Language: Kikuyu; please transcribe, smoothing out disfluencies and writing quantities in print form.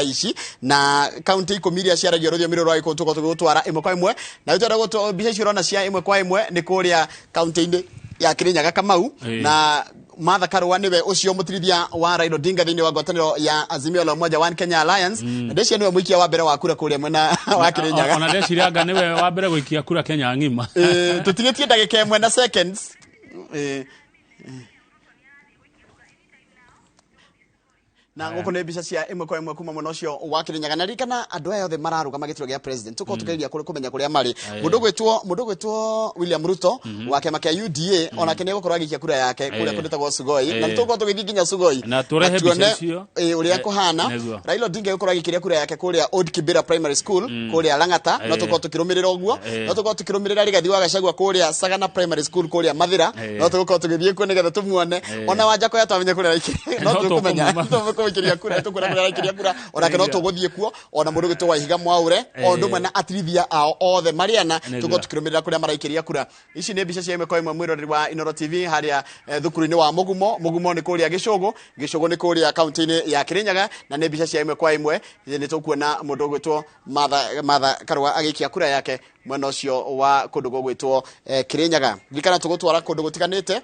Ici na kaunti 10 iria ciaragio rũthiomi rũrũ rwa Gĩkũyũ tũkorwo tũgĩgũtwara ĩmwe kwa ĩmwe, na rĩu tũrenda mbica icio ũrona cia ĩmwe kwa ĩmwe nĩ kũrĩa kaunti-inĩ ya Kirinyaga, Kamau. Na Martha Karua nĩwe ũcio mũtirithia wa Raila Odinga thĩinĩ wa ngwatanĩro ya Azimio la Umoja One Kenya Alliance, na ndĩciria nĩwe mũikia wa mbere wa kura kũrĩa mwena wa Kirinyaga. Ona ndeciria anga nĩwe wa mbere gũikia kura Kenya ng'ima. Tũtigĩtie ndagĩka 1 na seconds. Na gũkũ nĩ mbica cia ĩmwe kwa ĩmwe kuma mwena ũcio wa Kirinyaga. Na ririkana andũ aya othe mararũgama gĩturwa gĩa president, tũkorwo tũkĩgeria kũmenya kũrĩa marĩ. Mũndũ ũgwĩtwo William Ruto wa kĩama kĩa UDA onake nĩ egũkorwo agĩikia kura yake kũrĩa kũndũ Sugoi, na nĩ tũgũkorwo tũgĩthiĩ nginya Sugoi Na tũrehe mbica tuone icio. Ũrĩa kũhana. Raila Odinga egũkorwo agĩikĩria kura yake kũrĩa Old Kibera Primary School kũrĩa Lang'ata, no tũkorwo tũkĩrũmĩrĩra ũguo. No tũkorwo tũkĩrũmĩrĩra Rigathi wa Gachagua kũrĩa Sagana Primary School kũrĩa Mathira. No tũgũkorwo tũgĩthiĩ kuo nĩgetha tũmuone. Ona Wanjakoya twamenya kũrĩa araikĩria, no No tũkũmenya tũkũmuma. tũkũmũikĩria kura, tũkuona kũrĩa araikĩria kura. Onake no tũgũthiĩ kuo, ona mũndũ ũgwĩtwo Waihiga Mwaure, o ũndũ ũmwe na atirithia ao othe marĩ ana, tũkorwo tũkĩrũmĩrĩra kũrĩa maraikĩria kura. Ici nĩ mbica cia ĩmwe kwa ĩmwe, mwĩroreri wa Inoro TV, harĩa thukuru-inĩ wa Mũgumo. Mũgumo nĩ kũrĩa Gĩcũgũ, Gĩcũgũ nĩ kũrĩa kaunti-inĩ ya Kirinyaga, na nĩ mbica cia ĩmwe kwa ĩmwe. Nĩ tũkuona mũndũ ũgwĩtwo Martha Karua agĩikia kura yake mwena ũcio wa kũndũ gũgwĩtwo Kirinyaga. Ririkana tũgũtwara kũndũ gũtiganĩte.